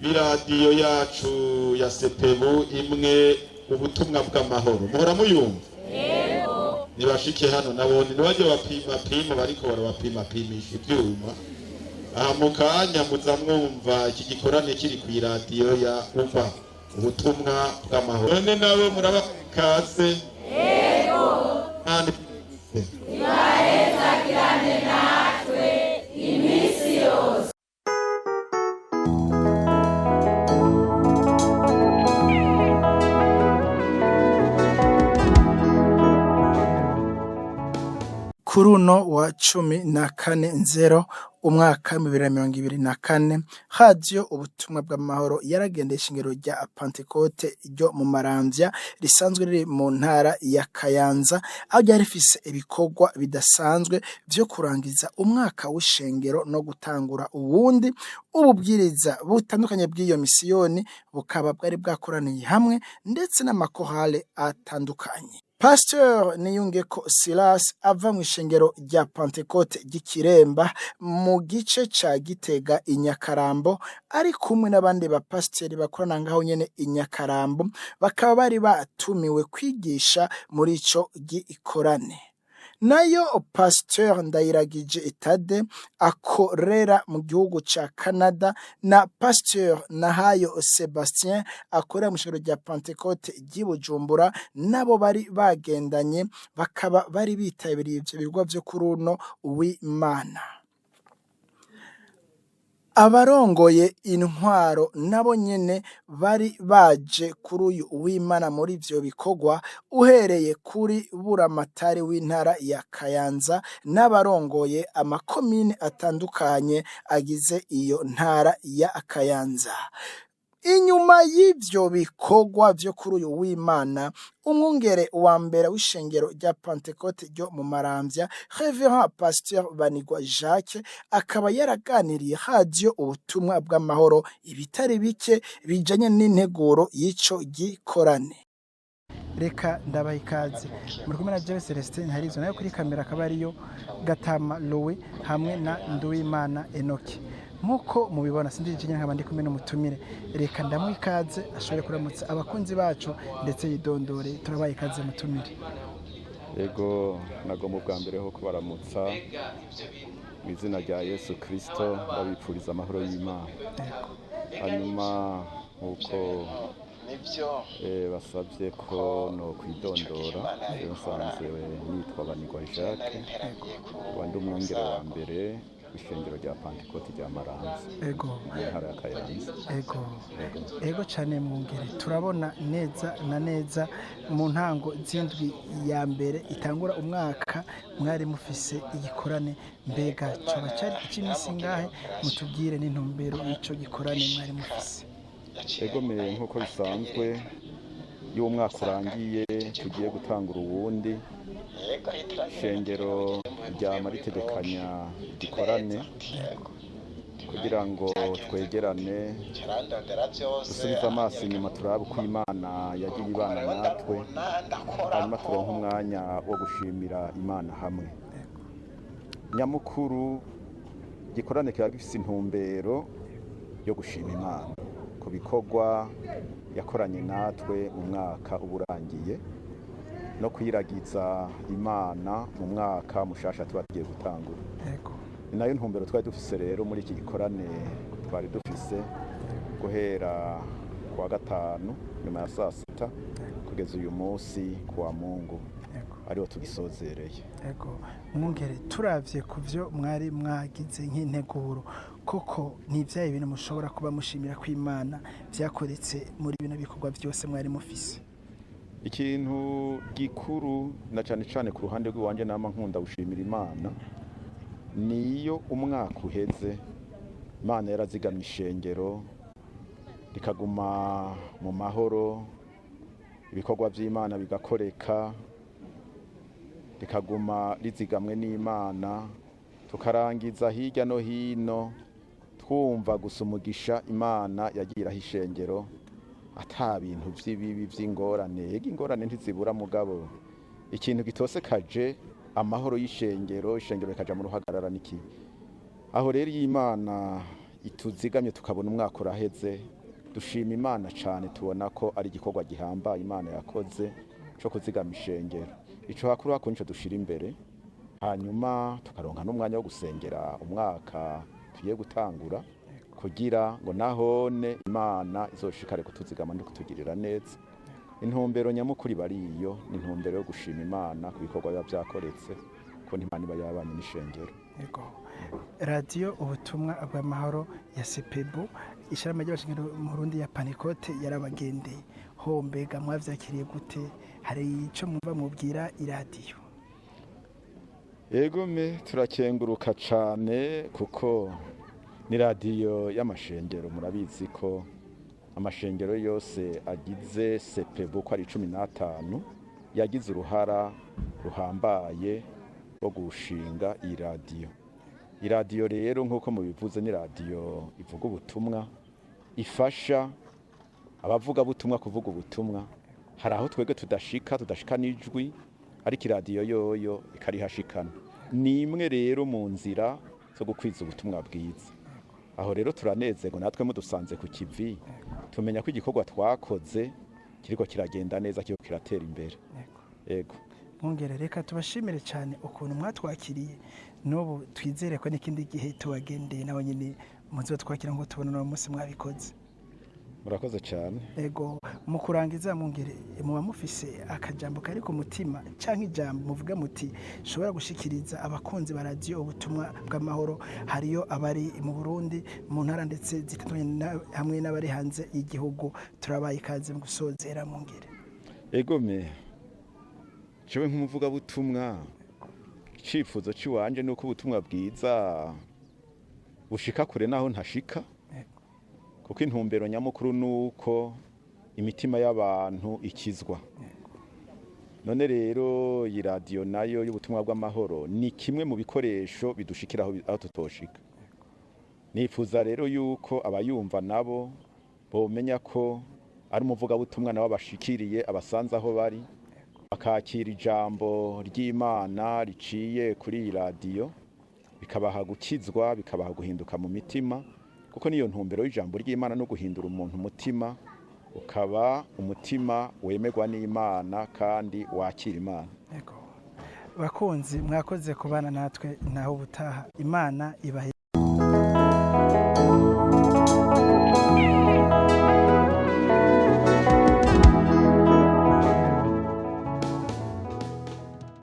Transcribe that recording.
B'iradiyo yacu ya sepebu imwe, Ubutumwa bw'Amahoro, muhora muyumva. Nibashike hano nabone ntibajye bapima pima, bariko barabapimapimisha ivyuma. Aha mu kanya muza mwumva iki gikorane kiri ku iradiyo ya uva Ubutumwa bw'Amahoro. None nabo muraba kaze. Kandi Kuri uno wa 14 nzero umwaka 2024, Radiyo Ubutumwa bw'Amahoro yaragendeye ishengero rya Pantekote ryo mu Maramvya, risanzwe riri mu ntara ya Kayanza, aho ryari rifise ibikorwa bidasanzwe vyo kurangiza umwaka w'ishengero no gutangura uwundi. Ububwiriza butandukanye bw'iyo misiyoni bukaba bwari bwakoraniye hamwe, ndetse n'amakorale atandukanye. Pasteur Niyungeko Silas ava mw'ishengero rya Pantekote ry'Ikiremba mu gice ca Gitega i Nyakarambo, ari kumwe n'abandi bapasiteri bakorana ngaho nyene i Nyakarambo, bakaba bari batumiwe kwigisha muri ico gikorane. Nayo Pasteur Ndayiragije Tade akorera mu gihugu ca Canada na Pasteur Nahayo Sebastien akorera mw'ishengero rya Pantekote ry'i Bujumbura, nabo bari bagendanye, bakaba bari bitabiriye ivyo bikorwa vyo kuri uno w'Imana. Abarongoye intwaro nabo nyene bari baje kuri uyu w'Imana muri ivyo bikorwa, uhereye kuri buramatari w'intara ya Kayanza n'abarongoye amakomine atandukanye agize iyo ntara ya Kayanza. Inyuma y'ivyo bikorwa vyo kuri uyu w'Imana, umwungere wa mbere w'ishengero rya Pantekote ryo mu Maramvya, Reverend Pasteur Banigwa Jacques, akaba yaraganiriye Radiyo Ubutumwa bw'Amahoro ibitari bike bijanye n'integuro y'ico gikorane. Reka ndabaha ikaze, muri kumwe na jewe Celestin Harizo, nayo kuri kamera akaba ariyo Gatama Louis hamwe na Nduwimana Enoki. Nk'uko mubibona, sindi jenyine, nkaba ndi kumwe n'umutumire. Reka ndamuha ikaze ashobore kuramutsa abakunzi bacu ndetse yidondore. Turabaha ikaze, mutumire. Ego, nagomba ubwa mbere ho kubaramutsa mu izina rya Yesu Kirisito, ndabipfuriza amahoro y'Imana. Hanyuma nk'uko basabye ko no kwidondora, rero nsanzwe nitwa Banigwa Jacques, nkaba ndi umwungere wa mbere w'ishengero rya Pantekoti rya Maramvya mu ntara ya Kayanza. Ego cyane, mwungere. Turabona neza na neza mu ntango z'indwi ya mbere itangura umwaka mwari mufise igikorane. Mbega coba cyari icy'iminsi ingahe? Mutubwire n'intumbero y'ico gikorane mwari mufise. Egome, nk'uko bisanzwe, iyo umwaka urangiye tugiye gutangura uwundi, ishengero ryama ritegekanya igikorane kugira ngo twegerane, dusubize amaso inyuma, turabe uko Imana yagiye ibana natwe, hanyuma turonke umwanya wo gushimira Imana hamwe. Nyamukuru, igikorane kiba gifise intumbero yo gushima Imana ku bikorwa yakoranye natwe mu mwaka uba urangiye, no kwiragiza Imana mu mwaka mushasha tuba tugiye gutangura. Ni nayo ntumbero twari dufise rero muri iki gikorane twari dufise guhera ku wa gatanu nyuma ya saa sita kugeza uyu munsi ku wa Mungu, ariho tugisozereye. Ego, mwungere, turavye ku vyo mwari mwagize nk'integuro, koko ni ibyaye ibintu mushobora kuba mushimira ko Imana vyakoretse muri bino bikorwa byose mwari mufise? Ikintu gikuru na cane cane ku ruhande rw'iwanje nama nkunda gushimira Imana, niyo umwaka uheze Imana yarazigamye ishengero rikaguma mu mahoro, ibikorwa vy'Imana bigakoreka, rikaguma rizigamwe n'Imana, tukarangiza hirya no hino twumva gusa umugisha Imana yagiraho ishengero, ata bintu vy'ibibi vy'ingorane. Ega ingorane ntizibura, mugabo ikintu gitosekaje amahoro y'ishengero, ishengero rikaja mu ruhagarara niki. Aho rero iyo Imana ituzigamye tukabona umwaka uraheze, dushima Imana cyane, tubona ko ari igikorwa gihambaye Imana yakoze cyo kuzigama ishengero. Ico hakuru hakuru nico dushira imbere, hanyuma tukaronka n'umwanya wo gusengera umwaka tugiye gutangura, kugira ngo nahone Imana izoshikare kutuzigama no kutugirira neza. Intumbero nyamukuru iba ari iyo, ni intumbero yo gushima Imana ku bikorwa biba byakoretse, ko Imana iba yabanye n'ishengero. Yego. Radiyo Ubutumwa bw'Amahoro ya Sepebu, ishyirahamwe ry'abashengero mu Burundi ya Pantekote, yarabagendeye. Ho mbega mwavyakiriye gute? Hari ico mwumva mubwira iradiyo? Yego me, turakenguruka cane kuko ni radiyo y'amashengero. Murabizi ko amashengero yose agize Sepebu ko ari 15 yagize uruhara ruhambaye rwo gushinga iyi radiyo. Iradiyo rero, nk'uko mubivuze, ni radiyo ivuga ubutumwa, ifasha abavugabutumwa kuvuga ubutumwa. Hari aho twebwe tudashika n'ijwi, ariko iradiyo yoyo ikarihashikana. Ni imwe rero mu nzira zo gukwiza ubutumwa bwiza. Aho rero turanezerwa natwe mudusanze ku kivi, tumenya ko igikorwa twakoze kiriko kiragenda neza, kiriko kiratera imbere. Yego. Mwongere, reka tubashimire cyane ukuntu mwatwakiriye. N'ubu twizere ko n'ikindi gihe tubagendeye nabo nyine muzotwakira ngo tubone uno munsi mwabikoze. Murakoze cyane. Ego, mu kurangiza, mwongere, muba mufise akajambo kari ku mutima canke ijambo muvuga muti shobora gushikiriza abakunzi ba Radiyo Ubutumwa bw'Amahoro, hariyo abari mu Burundi mu ntara ndetse zitandukanye, hamwe n'abari hanze y'igihugu? Turabaye ikaze mu gusozera, mwongere. Egome, jewe nk'umuvugabutumwa, icifuzo ciwanje nuko ubutumwa bwiza bushika kure naho ntashika, kuko intumbero nyamukuru nuko imitima y'abantu ikizwa. None rero iyi radiyo nayo y'Ubutumwa bw'Amahoro ni kimwe mu bikoresho bidushikira aho tutoshika. Nifuza rero yuko abayumva nabo bomenya ko ari umuvugabutumwa nabo abashikiriye, abasanze aho bari, bakakira ijambo ry'Imana riciye kuri iyi radiyo, bikabaha gukizwa, bikabaha guhinduka mu mitima, kuko niyo ntumbero y'ijambo ry'Imana, no guhindura umuntu umutima, ukaba umutima wemerwa n'Imana kandi wakira Imana. Ego. Bakunzi, mwakoze kubana natwe. Naho ubutaha, Imana ibahe.